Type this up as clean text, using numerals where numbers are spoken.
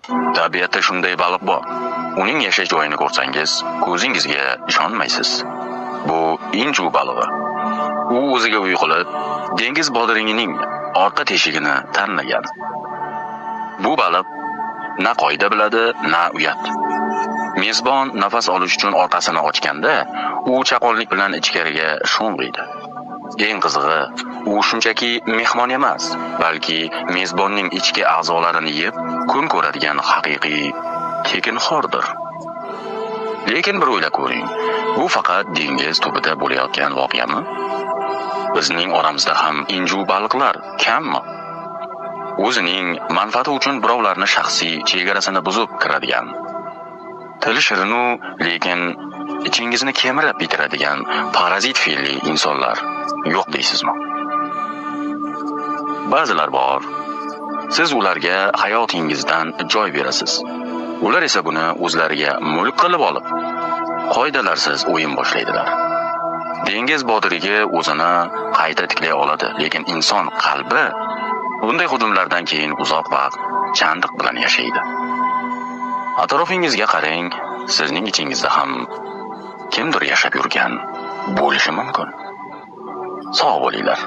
Tabiatda shunday baliq bor. Uning yashash joyini ko'rsangiz, ko'zingizga ishonmaysiz. Bu inju balig'i. U o'ziga uy qilib, dengiz bodringining orqa teshigini tanlagan. Bu baliq na qoida biladi, na uyat. Mezbon nafas olish uchun orqasini ochganda, u chaqonlik bilan ichkariga sho'ng'iydi. Eng qizig'i, u shunchaki mehmon emas, balki mezbonning ichki a'zolarini yeb, kun ko'radigan haqiqiy tekinxo'rdir. Lekin bir o'ylab ko'ring, bu faqat dengiz tubida bo'layotgan voqeami? Bizning oramizda ham inju baliqlar kammi? O'zining manfaati uchun birovlarni shaxsiy chegarasini buzib kiradigan, tili shirinu, lekin ichingizni kemirib bitiradigan parazit fe'lli insonlar yo'q deysizmi? Ba'zilar bor. Siz ularga hayotingizdan joy berasiz. Ular esa buni o'zlariga mulk qilib olib, qoidalarsiz o'yin boshlaydilar. Dengiz bodirigi o'zini qayta tiklay oladi, lekin inson qalbi bunday hujumlardan keyin uzoq vaqt chandiq bilan yashaydi. Atrofingizga qarang, sizning ichingizda ham kimdir yashab yurgan bo'lishi mumkin. Sog' bo'linglar.